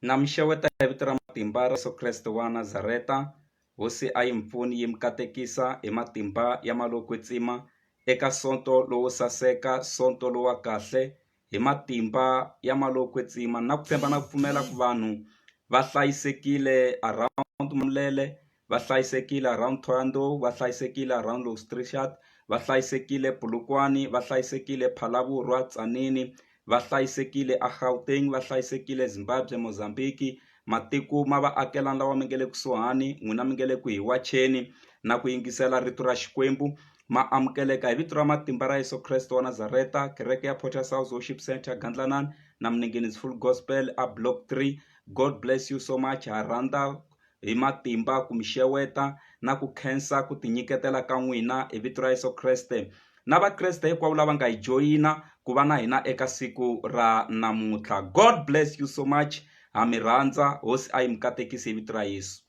Na mi xeweta hi vito ra matimba ra Yesu Kreste wa Nazareta hosi a yi mi pfuni yi mi katekisa hi matimba ya mali yo kwetsima eka sonto lowo saseka sonto lowa kahle hi matimba ya mali yo kwetsima na ku tshemba na ku pfumela ku vanhu va hlayisekile around Malamulele va hlayisekile around Thohoyandou va hlayisekile around Louis-Trichardt va hlayisekile Polokwane va hlayisekile Phalaborwa Tzaneen va hlayisekile a Gauteng va hlayisekile Zimbabwe Mozambique matiko ma vaakelani lawa mi nga le kusuhani n'wina mi nga le ku hi wacheni na ku yingisela rito ra Xikwembu ma amukeleka hi vito ra matimba ra Yesu Kreste wa Nazareta kereke ya Potter's House Worship Center Gandlanani na Minengenisi Full Gospel a Block 3 God bless you so much ha rhandza hi matimba ku mi xeweta na ku khensa ku tinyiketela ka n'wina hi vito ra Yesu Kreste na Vakreste hinkwavo lava nga hi joyina ku va na hina eka siku ra namuntlha God bless you so much ha mi rhandza hosi a yi mi katekisi hi vito ra Yesu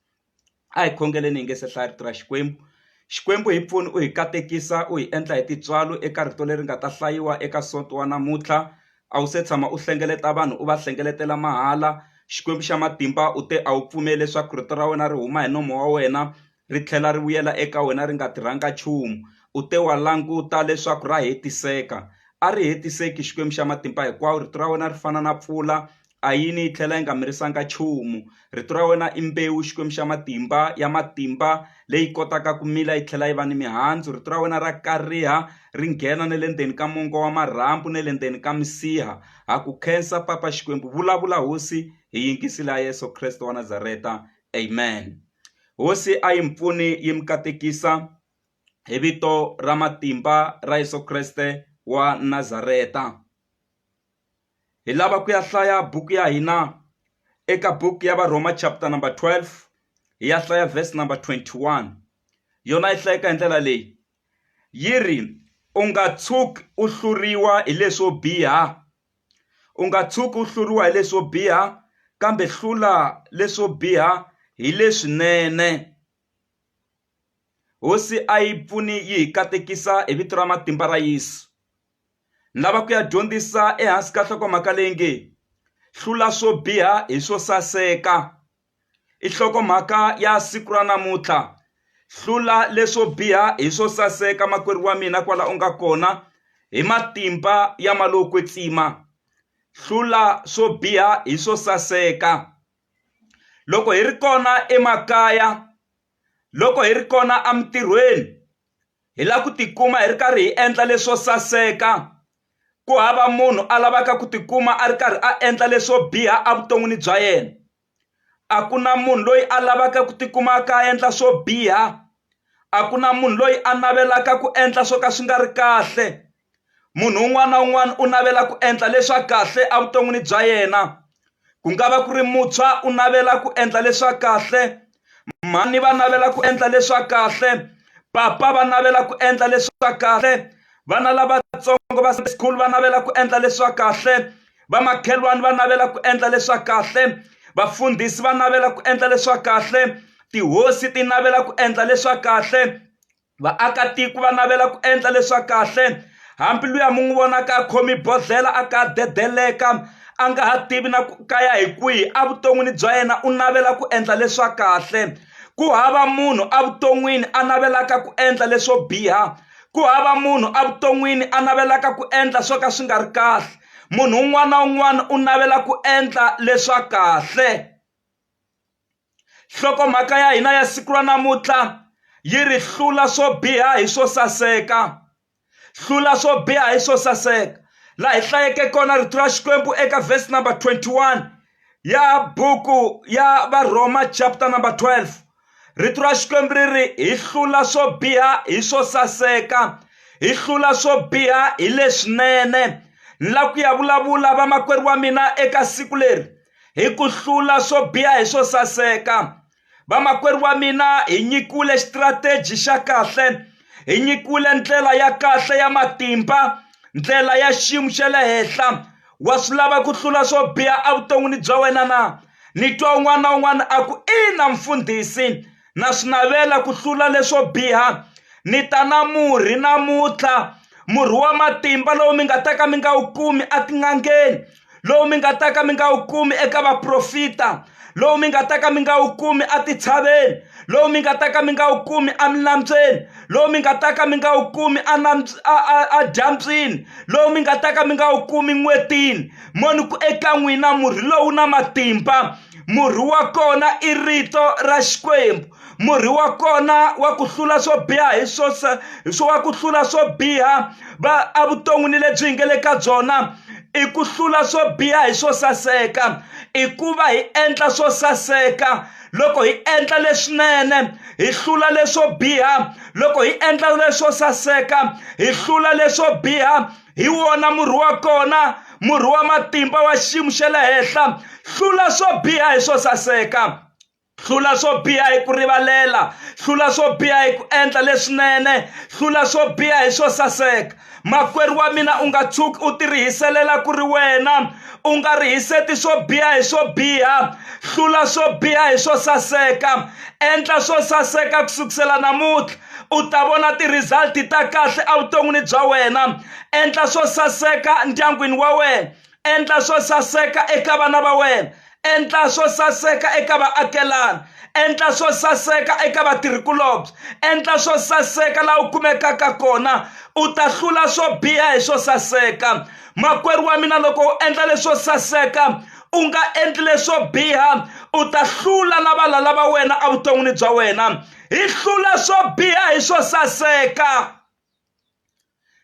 a hi khongeleni hi nge se hlaya rito ra Xikwembu Xikwembu hi pfuni u hi katekisa u hi endla hi tintswalo eka rito leri nga ta hlayiwa eka sonto wa namuntlha a wu se tshama u hlengeleta vanhu u va hlengeletela mahala Xikwembu xa matimba u te a wu pfumeli leswaku rito ra wena ri huma hi nomo wa wena ri tlhela ri vuyela eka wena ri nga tirhanga nchumu u te wa languta leswaku ra hetiseka a ri hetiseki Xikwembu xa matimba hinkwawo rito ra wena ri fana na mpfula a yini yi tlhela yi nga mirisanga nchumu rito ra wena i mbewu Xikwembu xa matimba ya matimba leyi kotaka ku mila yi tlhela yi va ni mihandzu rito ra wena ra kariha ri nghena na le ndzeni ka mongo wa marhambu na le ndzeni ka misiha ha ku khensa papa Xikwembu vulavula hosi hi yingisile ya Yesu Kreste wa Nazareta amen hosi a yi mi pfuni yi mi katekisa hi vito ra matimba ra Yesu Kreste wa Nazareta. Hi lava ku ya hlaya buku ya hina eka buku ya Varhoma chapter number 12 hi ya hlaya verse number 21 yona yi hlayeka hi ndlela leyi yi ri u nga tshuki u hluriwa hi leswo biha u nga tshuki u hluriwa hi leswo biha kambe hlula leswo biha hi leswinene hosi a yi pfuni yi hi katekisa hi vito ra matimba ra Yesu Ni lava ku ya dyondzisa ehansi ka nhlokomhaka leyi nge hlula swo biha hi swo saseka i nhlokomhaka ya siku ra namuntlha hlula leswo biha hi swo saseka makwerhu wa mina kwala u nga kona hi matimba ya mali yo kwetsima hlula swo biha hi swo saseka loko hi ri kona emakaya loko hi ri kona emintirhweni Hi lava ku tikuma hi ri karhi hi endla leswo saseka. Ku hava munhu a lavaka ku tikuma a ri karhi a endla leswo biha evuton'wini bya yena. A ku na munhu loyi a lavaka ku tikuma a kha a endla swo biha, a ku na munhu loyi a navelaka ku endla swo ka swi nga ri kahle. Munhu un'wana na un'wana u navela ku endla leswa kahle evuton'wini bya yena. Ku nga va ku ri muntshwa u navela ku endla leswa kahle, mhani va navela ku endla leswa kahle, papa va navela ku endla leswa kahle, vana lavatsongo va Sunday school va navela ku endla leswa kahle, vamakhelwani va navela ku endla leswa kahle, vafundhisi va navela ku endla leswa kahle, tihosi ti navela ku endla leswa kahle. Vaakatiko va navela ku endla leswa kahle hambi luya mu n'wi vonaka a khomi bodlhela a ka dedeleka a nga ha tivi na ku kaya hi kwihi evuton'wini bya yena u navela ku endla leswa kahle ku hava munhu evuton'wini a navelaka ku endla leswo biha ku hava munhu evuton'wini a navelaka ku endla swo ka swi nga ri kahle munhu un'wana na un'wana u navela ku endla leswa kahle. Nhlokomhaka ya hina ya siku ra namuntlha yi ri hlula swo biha hi swo saseka hlula swo biha hi swo saseka laha hi hlayeke kona rito ra Xikwembu eka verse number 21 ya buku ya Varhoma chapter number 12 rito ra Xikwembu ri ri hi hlula swo biha hi swo saseka hi hlula swo biha hi leswinene ni lava ku ya vulavula vamakwerhu wa mina eka siku leri hi ku hlula swo biha hi swo saseka. Vamakwerhu wa mina hi nyikiwile xitirateji xa kahle, hi nyikiwile ndlela ya kahle ya matimba, ndlela ya xiyimo xa le henhla. Wa swi lava ku hlula swo biha evuton'wini bya wena na? Ni twa un'wana na un'wana a ku ina mfundhisi na swi navela ku hlula leswo biha. Ni ta na murhi namuntlha, murhi wa matimba lowu mi nga ta ka mi nga wu kumi etin'angeni. lowu mi nga ta ka mi nga wu kumi eka vaprofita lowu mi nga ta ka mi nga wu kumi etitshaveni lowu mi nga ta ka mi nga wu kumi emilambyeni lowu mi nga ta ka mi nga wu kumi edyambyini lowu mi nga ta ka mi nga wu kumi n'wetini mo ni ku eka n'wina murhi lowu na matimba murhi wa kona i rito ra Xikwembu murhi wa kona wa ku hlula swo biha hi swo swo wa ku hlula swo biha va evuton'wini lebyi hi nga le ka byona i ku hlula swo biha hi swo saseka i ku va hi endla swo saseka loko hi endla leswinene hi hlula leswo biha loko hi endla leswo saseka hi hlula leswo biha hi wona murhi wa kona murhi wa matimba wa xiyimo xa le henhla hlula swo biha hi swo saseka hlula swo biha hi ku rivalela hlula swo biha hi ku endla leswinene hlula swo biha hi swo saseka makwerhu wa mina u nga tshuki u tirihiselela ku ri wena u nga rihiseti swo biha hi swo biha hlula swo biha hi swo saseka endla swo saseka ku sukisela namuntlha u ta vona ti-result ta kahle evuton'wini bya wena endla swo saseka ndyangwini wa wena endla swo saseka eka vana va wena endla swo saseka eka vaakelani endla swo saseka eka vatirhikulobye endla swo saseka laha u kumekaka kona u ta hlula swo biha hi swo saseka makwerhu wa mina loko u endla leswo saseka u nga endli leswo biha u ta hlula na valala va wena evuton'wini bya wena hi hlula swo biha hi swo saseka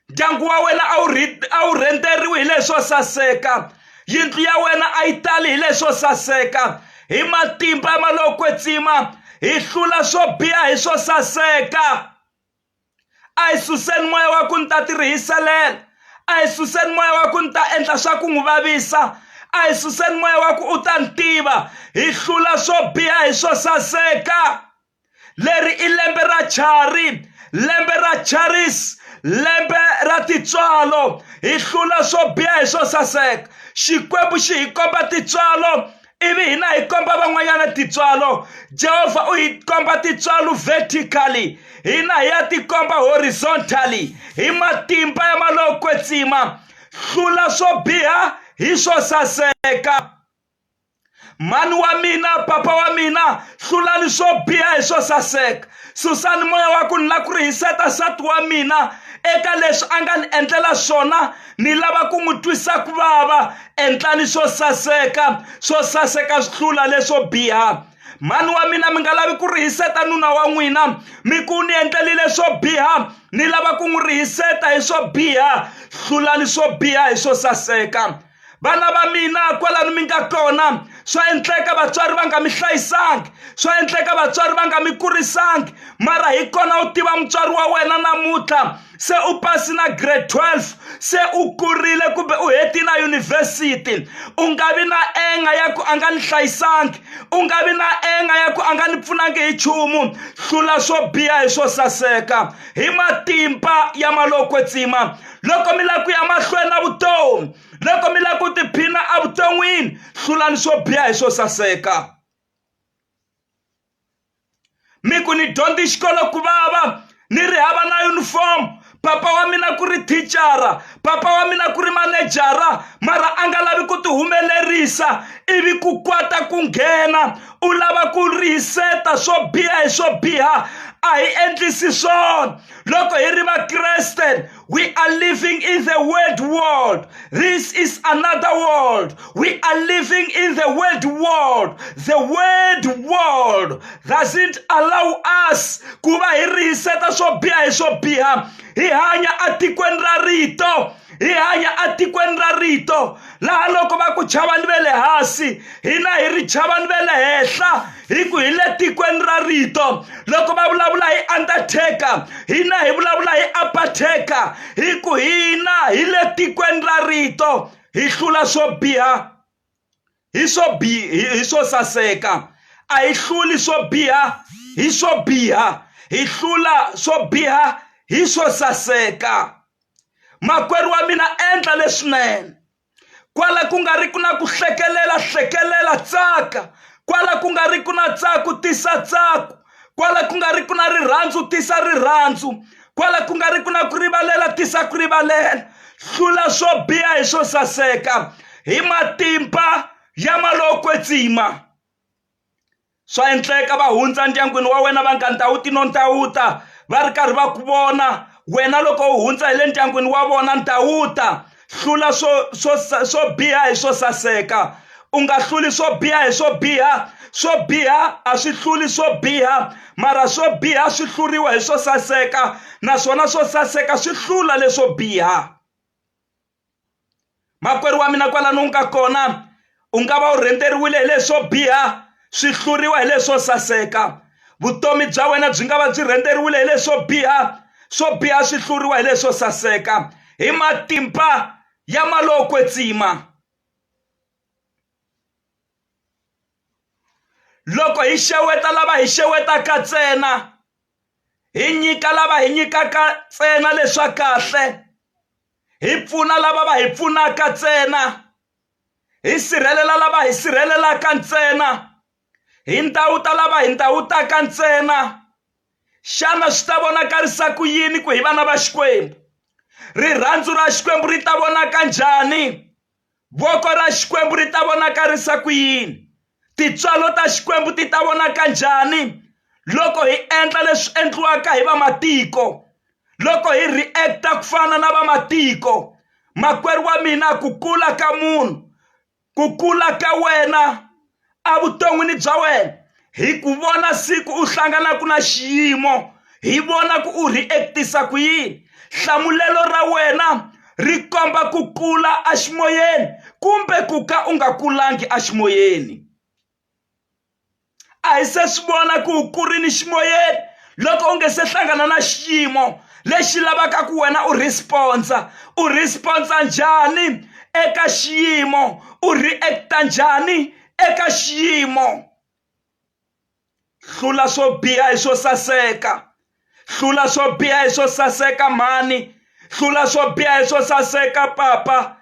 ndyangu wa wena a wu a wu rhendzeriwi hi leswo saseka yindlu ya wena a yi tali hi leswo saseka hi matimba ma lowo kwetsima hi hlula swo biha hi swo saseka a hi suseni moya wa ku ni ta tirihiselela a hi suseni moya wa ku ni ta endla swa ku n'wi vavisa a hi suseni moya wa ku u ta ni tiva hi hlula swo biha hi swo saseka leri i lembe ra chari lembe ra charis lembe ra titswalo hi hlula swo biha hi swo saseka xikwembu xi hi komba titswalo ivi hina hi komba van'wanyana titswalo jehovha u hi komba titswalo vertically hina hi ya tikomba horizontally hi matimba ya malowo kwetsima hlula swo biha hi swo saseka mhani wa mina papa wa mina hlulani swo biha hi swo saseka susani moya wa ku ni lava ku rihiseta nsati wa mina eka leswi a nga ni endlela swona ni lava ku n'wi twisa ku vava endlani swo saseka swo saseka swi hlula leswo biha mhani wa mina mi nga lavi ku rihiseta nuna wa n'wina mi ku ni endlelile swo biha ni lava ku n'wi rihiseta hi swo biha hlulani swo biha hi swo saseka vana va mina kwalano mi nga kona swa endleka vatswari va nga mi hlayisangi swa endleka vatswari va nga mi kurisangi mara hi kona u tiva mutswari wa wena namuntlha se u pasi na grade 12 se u kurile kumbe u heti na yunivhesiti u nga vi na enga ya ku a nga ni hlayisangi u nga vi na enga ya ku a nga ni pfunangi hi nchumu hlula swo biha hi swo saseka hi matimba ya malokwetsima loko mi lava ku ya mahlweni na vutomi loko mi lava ku tiphina evuton'wini hlulani swo biha hi swo saseka mi ku ni dyondzi xikolo ku vava ni ri hava na uniform papa wa mina ku ri thicara papa wa mina ku ri manejara mara a nga lavi ku tihumelerisa ivi ku kwata ku nghena u lava ku rihiseta swo biha hi swo biha a hi endlisi swona loko hi ri vakreste we are living in the world world this is another world we are living in the world world the world world doesn't allow us ku va hi rihiseta swo biha hi swo biha hi hanya atikweni ra rito hi hanya atikweni ra rito laha loko va ku chavani ve le hansi hina hi ri chavani ve le henhla hi ku hi le tikweni ra rito loko va vulavula hi undertaker hina hi vulavula hi uppertaker hi ku hina hi le tikweni ra rito hi hlula swo biha hi swo hi swo saseka a hi hluli swo biha hi swo biha hi hlula swo biha hi swo saseka makwerhu wa mina endla leswinene kwala ku nga ri ku na ku hlekelela hlekelela tsaka kwala ku nga ri ku na tsaku tisa tsaku kwala ku nga ri ku na rirhandzu tisa rirhandzu kwala ku nga ri ku na ku rivalela tisa ku rivalela hlula swo biha hi swo saseka Hi matimba ya malowo kwetsima. Swa endleka va hundza ndyangwini wa wena va nga ndawuti no ndawuta va ri karhi va ku vona wena loko u hundza hi le ndyangwini wa vona ndawuta hlula swo swo swo biha hi swo saseka u nga hluli swo biha hi swo biha swo biha a swi hluli swo biha mara swo biha swi hluriwa hi swo saseka naswona swo saseka swi hlula leswo biha. Makwerhu wa mina kwalano u nga kona u nga va u rhendzeriwile hi leswo biha swi hluriwa hi leswo saseka vutomi bya wena byi nga va byi rhendzeriwile hi leswo biha swo biha swi hluriwa hi leswo saseka hi matimba ya malowo kwetsima loko hi xeweta lava hi xewetaka ntsena hi nyika lava hi nyikaka ntsena leswa kahle hi pfuna lava va hi pfunaka ntsena hi sirhelela lava hi sirhelelaka ntsena hi ndawuta lava hi ndawutaka ntsena xana swi ta vonakarisa ku yini ku hi vana va Xikwembu rirhandzu ra Xikwembu ri ta vonaka njhani Voko ra Xikwembu ri ta vonakarisa ku yini? Tintswalo ta Xikwembu ti ta vonaka njhani loko hi endla leswi endliwaka hi vamatiko? Loko hi react-a ku fana na vamatiko? Makwerhu wa mina ku kula ka munhu, ku kula ka wena evuton'wini bya wena hi ku vona siku u hlanganaka na xiyimo hi vona ku u react-isa ku yini hlamulelo ra wena ri komba ku kula eximoyeni kumbe ku ka u nga kulangi eximoyeni a hi se swi vona ku u kurini ximoyeni loko u nge se hlangana na xiyimo lexi lavaka ku wena u response u response njhani eka xiyimo u react-a njhani eka xiyimo hlula swo biha hi swo saseka hlula swo biha hi swo saseka mhani hlula swo biha hi swo saseka papa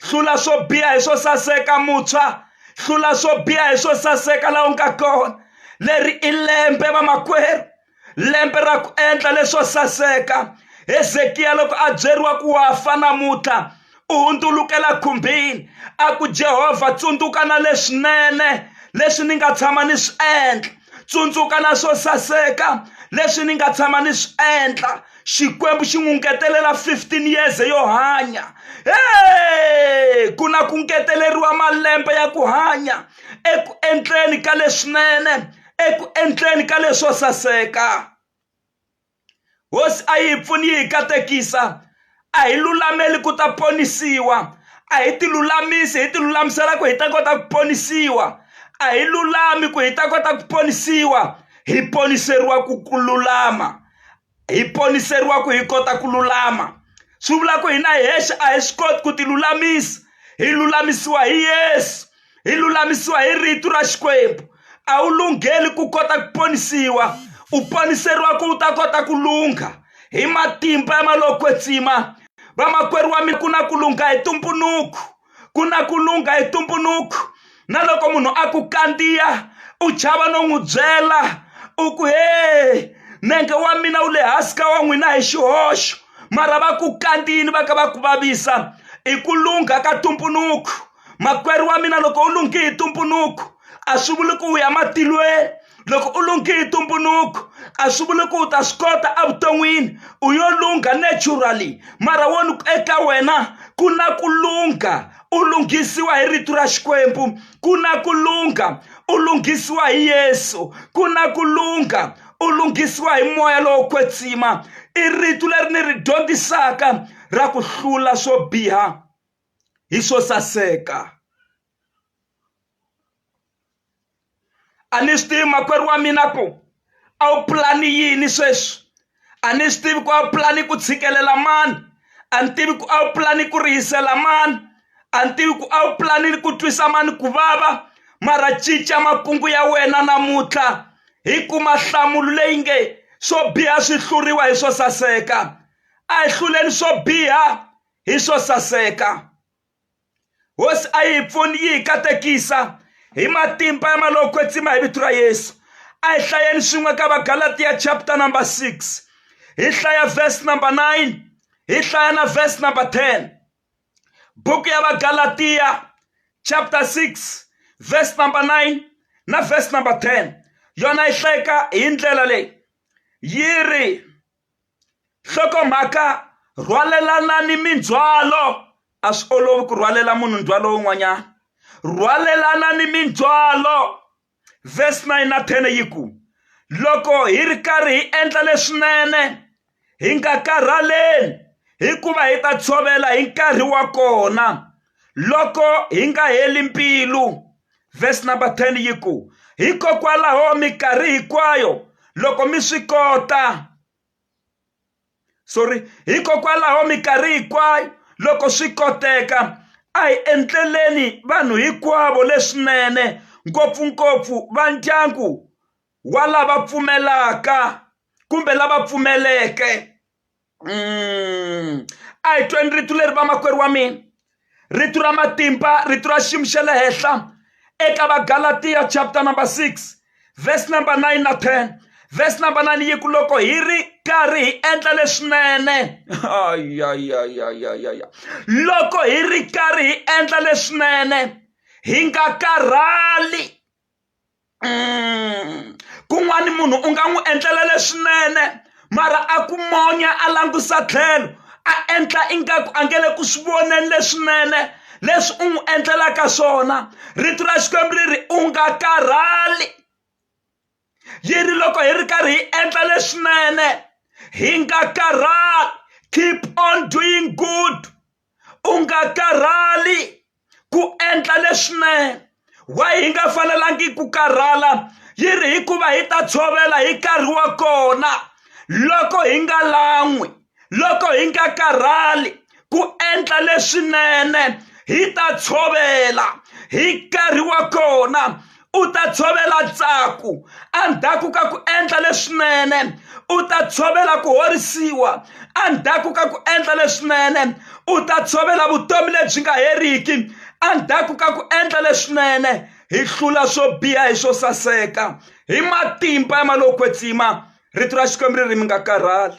hlula swo biha hi swo saseka muntshwa hlula swo biha hi swo saseka laha u nga kona leri i lembe vamakwerhu lembe ra ku endla leswo saseka Hezekiya loko a byeriwa ku wa fa namuntlha u hundzulukela khumbini a ku Jehovha tsundzuka na leswinene leswi ni nga tshama ni swi endla tsundzuka na swo saseka leswi ni nga tshama ni swi endla Xikwembu xi n'wi ngetelela 15 years yo hanya he ku na ku ngeteleriwa malembe ya ku hanya eku endleni ka leswinene eku endleni ka leswo saseka hosi a yi hi pfuni yi hi katekisa a hi lulameli ku ta ponisiwa a hi ti lulamisi hi ti lulamisela ku hi ta kota ku ponisiwa a hi lulami ku hi ta kota ku ponisiwa hi poniseriwa ku ku lulama hi poniseriwa ku hi kota ku lulama swi vula ku hina hi hexe a hi swi koti ku ti lulamisa hi lulamisiwa hi Yesu hi lulamisiwa hi rito ra Xikwembu a wu lungheli ku kota ku ponisiwa u poniseriwa ku u ta kota ku lungha hi matimba ya malowo kwetsima vamakwerhu wa mina ku na ku lungha hi ntumbunuku ku na ku lungha hi ntumbunuku na loko munhu a ku kandziya u chava no n'wi byela u ku he nenge wa mina wu le hansi ka wa n'wina hi xihoxo mara va ku kandziyini va ka va ku vavisa i ku lungha ka ntumbunuku makwerhu wa mina loko u lunghe hi ntumbunuku a swi vuli ku u ya matilweni loko u lunghe hi ntumbunuku a swi vuli ku u ta swi kota evuton'wini u yo lungha naturally mara wo ni eka wena ku na ku lungha u lunghisiwa hi rito ra Xikwembu ku na ku lungha u lunghisiwa hi Yesu ku na ku lungha u lunghisiwa hi moya lowo kwetsima i rito leri ni ri dyondzisaka ra ku hlula swo biha hi swo saseka a ni swi tivi makwerhu wa mina ku a wu pulani yini sweswi a ni swi tivi ku a wu pulani ku tshikelela mani a ni tivi ku a wu pulani ku rihisela mani a ni tivi ku a wu pulani ku twisa mani ku vava mara cinca makungu ya wena namuntlha hi kuma nhlamulo leyi nge swo biha swi hluriwa hi swo saseka a hi hluleni swo biha hi swo saseka hosi a yi hi pfuni yi hi katekisa hi matimba ya malowo kwetsima hi vito ra yesu a hi hlayeni swin'we ka vagalatiya chapter number 6 hi hlaya verse number 9 hi hlaya na verse number 10 buku ya vagalatiya chapter 6 verse number 9 na verse number 10 yona yi hlayeka hi ndlela leyi yi ri nhlokomhaka rhwalelanani mindzhwalo a swi olovi ku rhwalela munhu ndzhwalo wun'wanyana rhwalelanani mindzhwalo verse 9 na 10 yi ku loko hi ri karhi hi endla leswinene hi nga karhaleni hikuva hi ta tshovela hi nkarhi wa kona loko hi nga heli mbilu verse number 10 yi ku hikokwalaho minkarhi hinkwayo loko mi swi kota sorry hikokwalaho minkarhi hinkwayo loko swi koteka a hi endleleni vanhu hinkwavo leswinene ngopfungopfu va ndyangu wa lava pfumelaka kumbe lava pfumeleke mm. A hi tweni rito leri vamakwerhu wa mina rito ra matimba rito ra xiyimo xa le henhla eka vagalatiya chapter number 6 verse number 9 na 10 verse number 9 yi ku loko hi ri karhi hi endla leswinene ayayayayaya loko hi ri karhi hi endla leswinene hi nga karhali Mm. Kun'wani munhu u nga n'wi endlela leswinene mara a ku monya a langusa tlhelo a endla ingaku a nge le ku swi voneni leswinene leswi u n'wi endlelaka swona rito ra Xikwembu ri ri u nga karhali yi ri loko hi ri karhi hi endla leswinene hi nga karhali keep on doing good u nga karhali ku endla leswinene why hi nga fanelangi ku karhala yi ri hikuva hi ta tshovela hi nkarhi wa kona loko hi nga lan'wi loko hi nga karhali ku endla leswinene hi ta tshovela hi nkarhi wa kona u ta tshovela ntsako endzhaku ka ku endla leswinene u ta tshovela ku horisiwa endzhaku ka ku endla leswinene u ta tshovela vutomi lebyi nga heriki endzhaku ka ku endla leswinene hi hlula swo biha hi swo saseka hi matimba ya malowo kwetsima rito ra Xikwembu ri ri mi nga karhali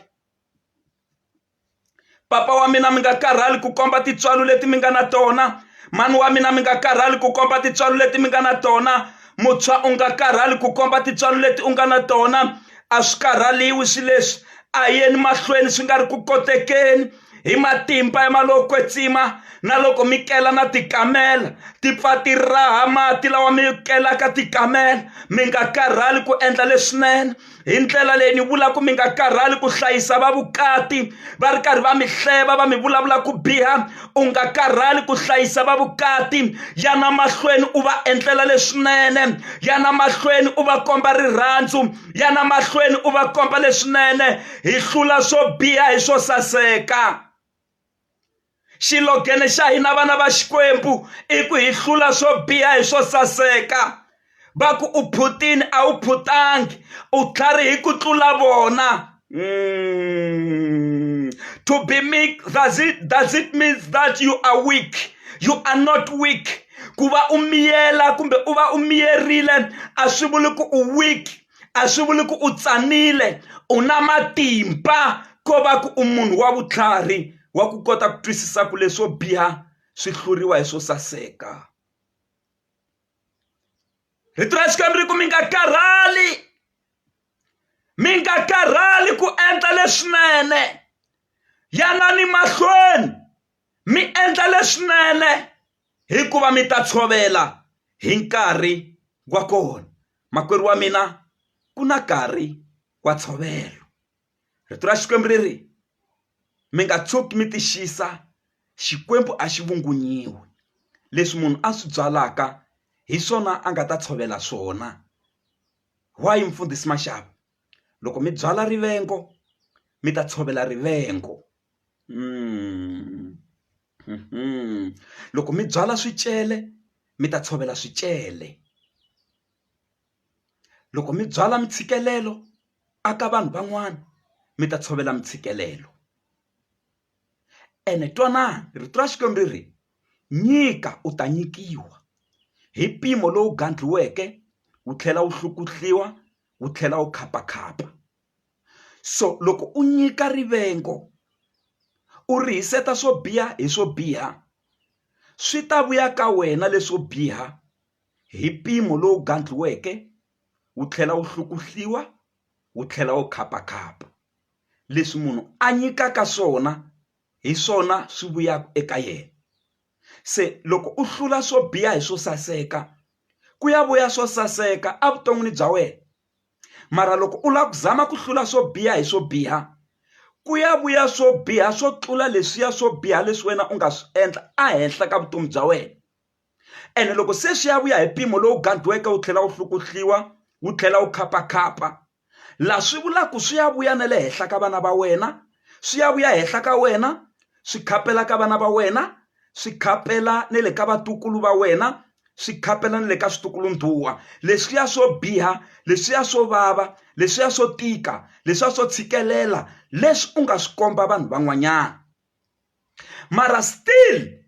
papa wa mina mi nga karhali ku komba tintswalo leti mi nga na tona mhani wa mina mi nga karhali ku komba tintswalo leti mi nga na tona muntshwa u nga karhali ku komba tintswalo leti u nga na tona a swi karhaliwi swilo leswi a yeni mahlweni swi nga ri ku kotekeni hi matimba ya malowo kwetsima na loko mi kela na tikamela ti pfa ti raha mati lawa mi kelaka tikamela mi nga karhali ku endla leswinene hi ndlela leyi ni vula ku mi nga karhali ku hlayisa va vukati va ri karhi va mi hleva va mi vulavula ku biha u nga karhali ku hlayisa va vukati yana mahlweni u va endlela leswinene yana mahlweni u va komba rirhandzu yana mahlweni u va komba leswinene hi hlula swo biha hi swo saseka xilogene xa hina vana va Xikwembu i ku hi hlula swo biha hi swo saseka va ku u phutini a wu phutangi u tlharihi ku tlula vona mm. To be meek does it mean that you are weak? You are not weak. Ku va u miyela kumbe u va u miyerile a swi vuli ku u weak a swi vuli ku u tsanile u na matimba ko va ku u munhu wa vutlhari wa ku kota ku twisisa ku leswo biha swi hluriwa hi swo saseka rito ra Xikwembu ri ku mi nga karhali mi nga karhali ku endla leswinene yanani mahlweni mi endla leswinene hikuva mi ta tshovela hi nkarhi wa kona makwerhu wa mina ku na nkarhi wa ntshovelo rito ra Xikwembu ri ri mi nga tshuki mi tixisa Xikwembu a xi vungunyiwi leswi munhu a swi byalaka hi swona a nga ta tshovela swona why mfundhisi Mashava loko mi byala rivengo mi ta tshovela rivengo loko mi byala swicele mi ta tshovela swicele loko mi byala mitshikelelo aka vanhu van'wana mi ta tshovela mitshikelelo ene twanani rito ra Xikwembu ri ri nyika u ta nyikiwa hi mpimo lowu gandliweke wu tlhela wu hlukuhliwa wu tlhela wu khapakhapa so loko u nyika rivengo u rihiseta swo biha hi swo biha. Swi ta vuya ka wena leswo biha hi mpimo lowu gandliweke wu tlhela wu hlukuhliwa wu tlhela wu khapakhapa. Leswi munhu a nyikaka swona hi swona swi vuyaka eka yena. Se loko u hlula swo biha hi swo saseka ku ya vuya swo saseka evuton'wini bya wena. Mara loko u lava ku zama ku hlula swo biha hi swo biha ku ya vuya swo biha swo tlula leswiya swo biha leswi wena u nga swi endla ehenhla ka vutomi bya wena ene loko se swi ya vuya hi mpimo lowu gandliweke wu tlhela wu hlukuhliwa wu tlhela wu khapakhapa la swi vula ku swi ya vuya na le henhla ka vana va wena swi ya vuya henhla ka wena swi khapela ka vana va wena swi khapela ne le ka vatukulu va wena swi khapela ni le ka switukulundhuwa leswiya swo biha leswiya swo vava leswiya swo tika leswiya swo tshikelela leswi u nga swi komba vanhu van'wanyana mara still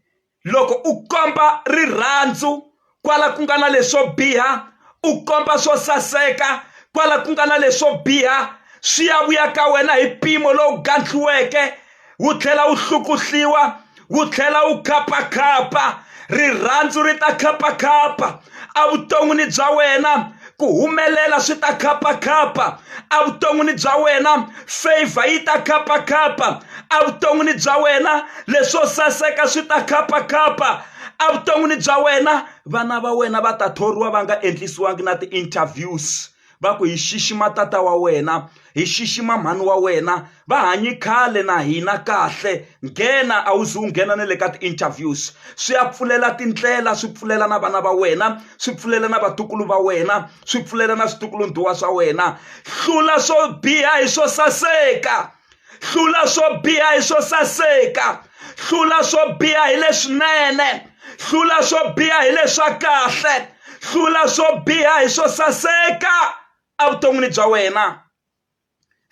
loko u komba rirhandzu kwala ku nga na leswo biha u komba swo saseka kwala ku nga na leswo biha swi ya vuya ka wena hi mpimo lowu gandliweke wu tlhela wu hlukuhliwa wu tlhela wu khapakhapa rirhandzu ri ta khapakhapa evuton'wini bya wena ku humelela swi ta khapakhapa evuton'wini bya wena favor yi ta khapakhapa evuton'wini bya wena leswo saseka swi ta khapakhapa evuton'wini bya wena vana va wena va ta thoriwa va nga endlisiwangi na ti-interviews va ku hi xixima tata wa wena hi xixima mhani wa wena va hanyi khale na hina kahle nghena a wu zi wu nghena na le ka ti-interviews swi ya pfulela tindlela swi pfulela na vana va wena swi pfulela na vatukulu va wena swi pfulela na switukulundhuwa swa wena hlula swo biha hi swo saseka hlula swo biha hi swo saseka hlula swo biha hi leswinene hlula swo biha hi leswa kahle hlula swo biha hi swo saseka evuton'wini bya wena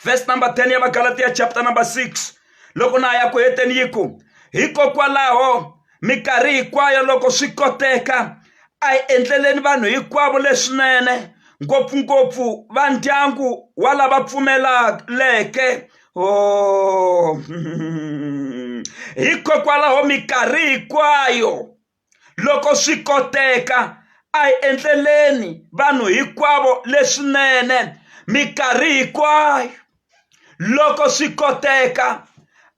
verse number 10 ya Vagalatiya chapter number 6 loko na ya ku heteni yi ku hikokwalaho minkarhi hinkwayo loko swi koteka a hi endleleni vanhu hinkwavo leswinene ngopfungopfu va ndyangu wa lava pfumeleke oh hikokwalaho minkarhi hinkwayo loko swi koteka a hi endleleni vanhu hinkwavo leswinene minkarhi hinkwayo loko swi koteka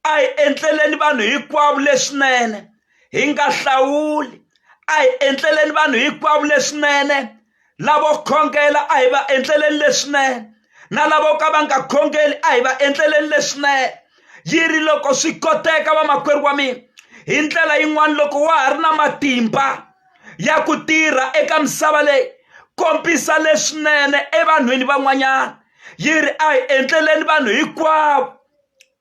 a hi endleleni vanhu hinkwavo leswinene hi nga hlawuli a hi endleleni vanhu hinkwavo leswinene lavo khongela a hi va endleleni leswinene na lavo ka va nga khongeli a hi va endleleni leswinene yi ri loko swi koteka vamakwerhu wa mina hi ndlela yin'wana loko wa ha ri na matimba ya ku tirha eka misava leyi kombisa leswinene evanhwini van'wanyana yi ri a hi endleleni vanhu hinkwavo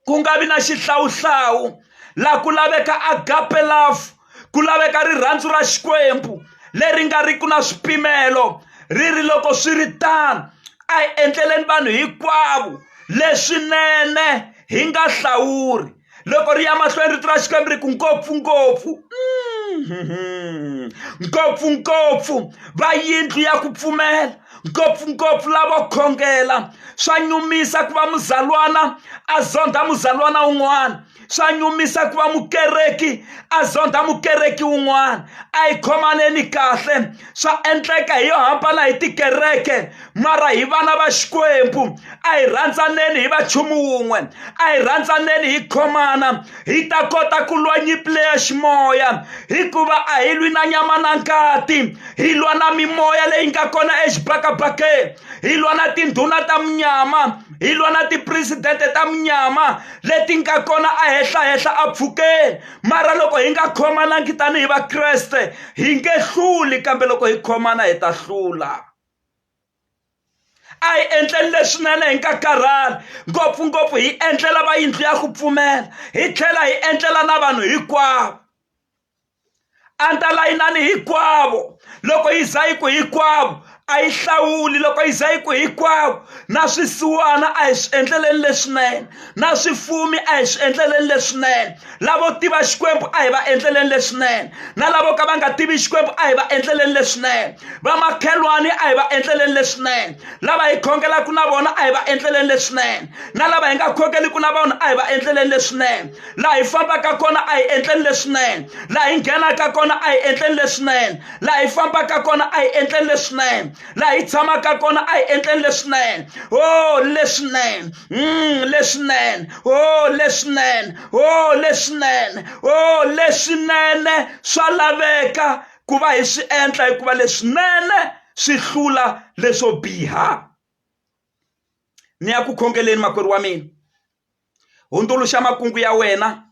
ku nga vi na xihlawuhlawu laha ku laveka agape love ku laveka rirhandzu ra xikwembu leri nga ri ku na swipimelo ri ri loko swi ri tano a hi endleleni vanhu hinkwavo leswinene hi nga hlawuri loko ri ya mahlweni rito ra xikwembu ri ku ngopfungopfu ngopfungopfu va yindlu ya ku pfumela ngopfungopfu lavo khongela swa nyumisa ku va muzalwana a zondha muzalwana un'wana swa nyumisa ku va mukereki a zondha mukereki wun'wana a hi khomaneni kahle swa endleka hi yo hambana hi tikereke mara hi vana va xikwembu a hi rhandzaneni hi va nchumu wun'we a hi rhandzaneni hi khomana hi ta kota ku lwa nyimpi leya ximoya hikuva a hi lwi na nyama na ngati hi lwa na mimoya leyi nga kona exibakabakeni hi lwa na tindhuna ta munyama hi lwa na tipresidente ta munyama leti nga kona ahenhlahehla a pfukeni mara loko hi nga khomanangi tanihi vakreste hi nge hluli kambe loko hi khomana hi ta hlula a hi endleni leswinene hi nga karhali ngopfungopfu hi endlela va yindlu ya ku pfumela hi tlhela hi endlela na vanhu hinkwavo andalayinani hinkwavo loko yi za yi ku hinkwavo A yi hlawuli loko yi za yi ku hinkwavo na swisiwana a hi swi endleleni leswinene na swifumi a hi swi endleleni leswinene lavo tiva Xikwembu a hi va endleleni leswinene na lavo ka va nga tivi Xikwembu a hi va endleleni leswinene vamakhelwani a hi va endleleni leswinene lava hi khongelaka na vona a hi va endleleni leswinene na lava hi nga khongeliki na vona a hi va endleleni leswinene laha hi fambaka kona a hi endleni leswinene laha hi nghenaka kona a hi endleni leswinene laha hi fambaka kona a hi endleni leswinene laha hi tshamaka kona a hi endleni leswinene o oh, leswinene leswinene o oh, leswinene o oh, leswinene o leswinene swa laveka ku va hi swi endla hikuva leswinene swi hlula leswo biha ni ya ku khongeleni makwerhu wa mina hundzuluxa makungu ya wena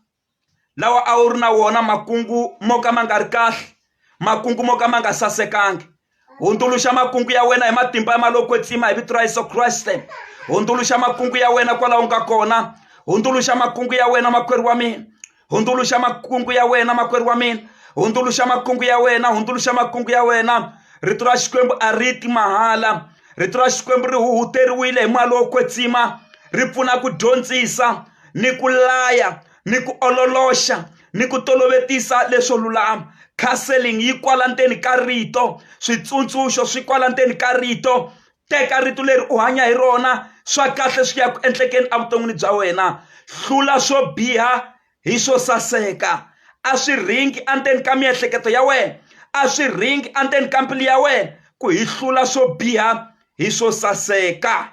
lawa a wu ri na wona makungu mo ka ma nga ri kahle makungu mo ka ma nga sasekangi hundzuluxa makungu ya wena hi matimba ya mali yo kwetsima hi vito ra Yesu Kreste hundzuluxa makungu ya wena kwalaho nga kona hundzuluxa makungu ya wena makwerhu wa mina hundzuluxa makungu ya wena makwerhu wa mina hundzuluxa makungu ya wena hundzuluxa makungu ya wena rito ra Xikwembu a ri ti mahala rito ra Xikwembu ri huhuteriwile hi moya lowo kwetsima ri pfuna ku dyondzisa ni ku laya ni ku ololoxa ni ku tolovetisa leswo lulama counseling yi kwala ndzeni ka rito switsundzuxo swi kwala ndzeni ka rito teka rito leri u hanya hi rona swa kahle swi ya ku endlekeni evuton'wini bya wena hlula swo biha hi swo saseka a swi rhingi endzeni ka miehleketo ya wena a swi rhingi endzeni ka mbilu ya wena ku hi hlula swo biha hi swo saseka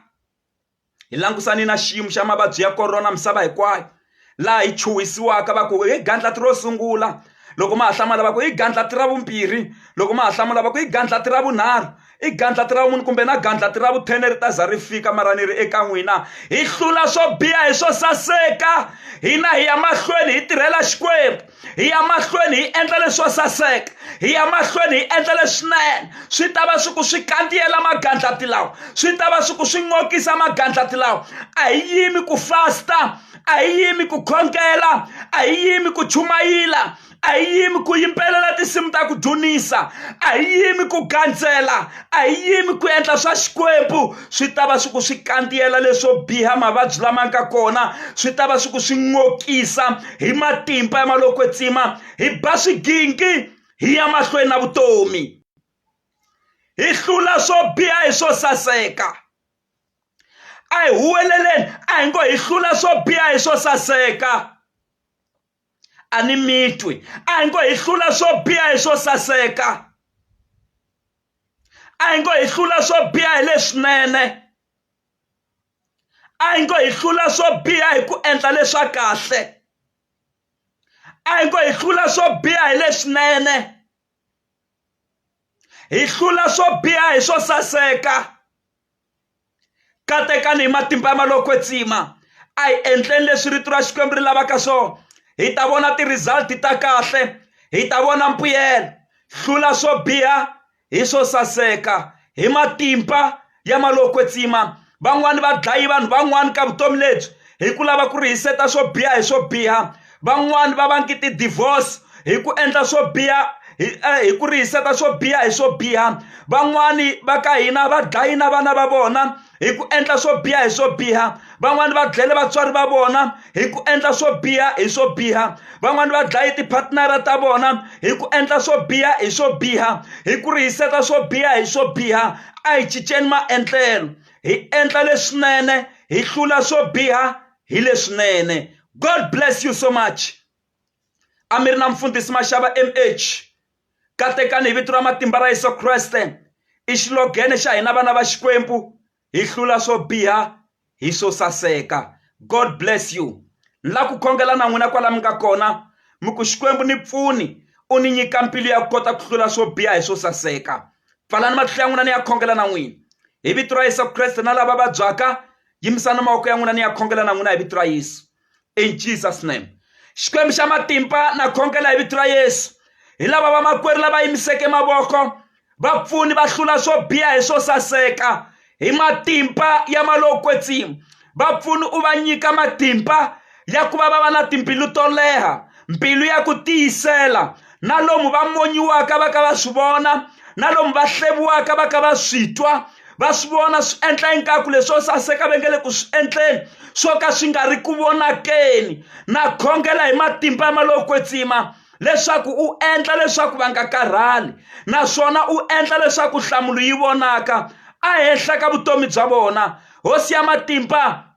hi langusane na xiyimo xa mavabyi ya corona misava hinkwayo laha hi chuhisiwaka va ku i gandlati ro sungula loko ma ha hlamala va ku i gandlati ra vumbirhi loko ma ha hlamula va ku i gandlati ra vunharhu i gandlati ra vumune kumbe na gandlati ra vuthene ri ta za ri fika mara ni ri eka n'wina hi hlula swo biha hi swo saseka hina hi ya mahlweni hi tirhela Xikwembu hi ya mahlweni hi endla leswo saseka hi ya mahlweni hi endla leswinene swi ta va swi ku swi kandziyela magandlati lawa swi ta va swi ku swi n'okisa magandlati lawa a hi yimi ku fasta a hi yimi ku khongela a hi yimi ku chumayila a hi yimi ku yimbelela tinsimu ta ku dzunisa a hi yimi ku gandzela a hi yimi ku endla swa Xikwembu swi ta va swi ku swi kandziyela leswo biha mavabyi lama nga kona swi ta va swi ku swi n'okisa hi matimba ya mali yo kwetsima hi ba swigingi hi ya mahlweni na vutomi hi hlula swo biha hi swo saseka a hi huweleleni a hi ngo hi hlula swo biha hi swo saseka a ni mi twi a hi ngo hi hlula swo biha hi swo saseka a hi ngo hi hlula swo biha hi leswinene a hi ngo hi hlula swo biha hi ku endla leswa kahle a hi ngo hi hlula swo biha hi leswinene hi hlula swo biha hi swo saseka katekani hi matimba ya mali yo kwetsima a hi endleni leswi rito ra Xikwembu ri lavaka swona hi ta vona ti-result ta kahle hi ta vona mbuyelo hlula swo biha hi swo saseka hi matimba ya mali yo kwetsima van'wani va dlayi vanhu van'wani ka vutomi lebyi hi ku lava ku rihiseta swo biha hi swo biha van'wani va vangi ti-divorce hi ku endla swo biha hi hi ku rihiseta swo biha hi swo biha van'wani va ka hina va dlayi na vana va vona hi ku endla swo biha hi swo biha van'wani va dlele vatswari va vona hi ku endla swo biha hi swo biha van'wani va dlaye ti-partner-a ta vona hi ku endla swo biha hi swo biha hi ku rihiseta swo biha hi swo biha a hi cinceni maendlelo hi endla leswinene hi hlula swo biha hi leswinene god bless you so much a mi ri na mfundhisi Mashava M_H katekani hi vito ra matimba ra Yeso Kreste i xilogene xa hina vana va Xikwembu hi hlula swo biha hi swo saseka God bless you ni la ku khongela na n'wina kwala mi nga kona mi ku Xikwembu ni pfuni u ni nyika mbilu ya ku kota ku hlula swo biha hi swo saseka pfalani mahlo ya n'wina ni ya khongela na n'wina hi vito ra Yesu Kreste na lava vabyaka yimisani mavoko ya n'wina ni ya khongela na n'wina hi vito ra Yesu in Jesus name Xikwembu xa matimba na khongela hi vito ra Yesu hi lava vamakwerhu lava yimiseke mavoko va pfuni va hlula swo biha hi swo saseka hi matimba ya mali yo kwetsima va pfuni u va nyika matimba ya ku va va va na timbilu to leha mbilu ya ku tiyisela na lomu va monyiwaka va ka va swi vona Na lomu va hleviwaka va ka va swi twa, va swi vona swi endla ingaku leswo saseka va nge le ku swi endleni swo ka swi nga ri ku vonakeni. Na khongela hi matimba ya malowo kwetsima leswaku u endla leswaku va nga karhali naswona u endla leswaku nhlamulo yi vonaka ehenhla ka vutomi bya vona. Hosi ya matimba,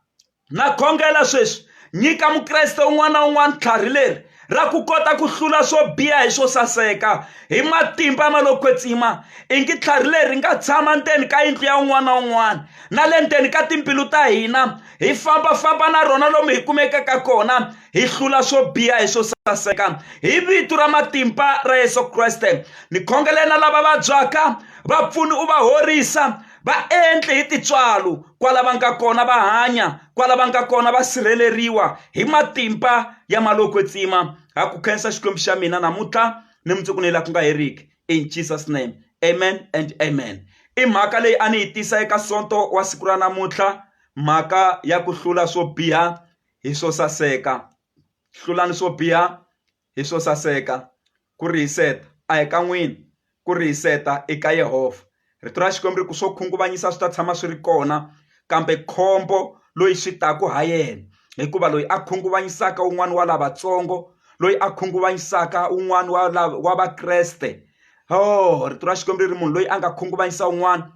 Na khongela sweswi, nyika Mukreste un'wana na un'wana tlhari leri ra ku kota ku hlula swo biha hi swo saseka hi matimba ma lo kwetsima. Ingi tlhari leri ri nga tshama ndzeni ka yindlu ya un'wana na un'wana na le ndzeni ka timbilu ta hina, hi famba-famba na rona lomu hi kumekaka kona, hi hlula swo biha hi swo saseka hi vito ra matimba ra Yesu Kreste. Ni khongelela na lava vabyaka, va pfuni u va horisa. Va endle hi tintswalo kwala va nga kona va hanya, kwala va nga kona va sirheleriwa hi matimba ya malokwetsima. Ha ku khensa Xikwembu xa mina namuntlha ni mundzuku ni la ku nga heriki. In Jesus name. Amen and amen. I mhaka leyi a ni yi tisa eka Sonto wa siku ra namuntlha, mhaka ya ku hlula swo biha hi swo saseka. Hlulani swo biha hi swo saseka. Ku rihiseta a hi ka n'wina, ku rihiseta i ka Yehovha. Rito ra Xikwembu ri ku swo khunguvanyisa swi ta tshama swi ri kona, kambe khombo loyi swi taka ha yena, hikuva loyi a khunguvanyisaka un'wana wa lavatsongo, loyi a khunguvanyisaka un'wana wa wa Vakreste, oh rito ra Xikwembu ri ri munhu loyi a nga khunguvanyisa un'wana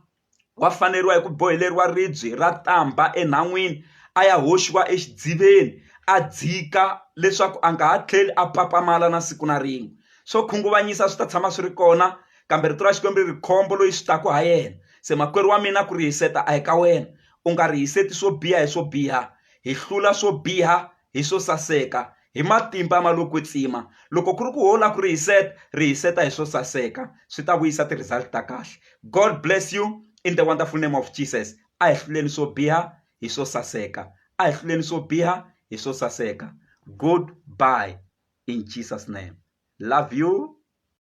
wa faneriwa hi ku boheleriwa ribye ra tamba enhan'wini a ya hoxiwa exidziveni a dzika leswaku a nga ha tlheli a papamala na siku na rin'we. Swo khunguvanyisa swi ta tshama swi ri kona kambe rito ra Xikwembu ri ri khombo loyi swi taka ha yena. Se makwerhu wa mina ku rihiseta a hi ka wena, u nga rihiseti swo biha hi swo biha, hi hlula swo biha hi swo saseka hi matimba ma lo kwetsima. Loko ku ri ku ho lava ku rihiseta, rihiseta hi swo saseka swi ta vuyisa ti-result ta kahle. God bless you in the wonderful name of Jesus. A hi hluleni swo biha hi swo saseka, a hi hluleni swo biha hi swo saseka. Goodbye in Jesus name. Love you.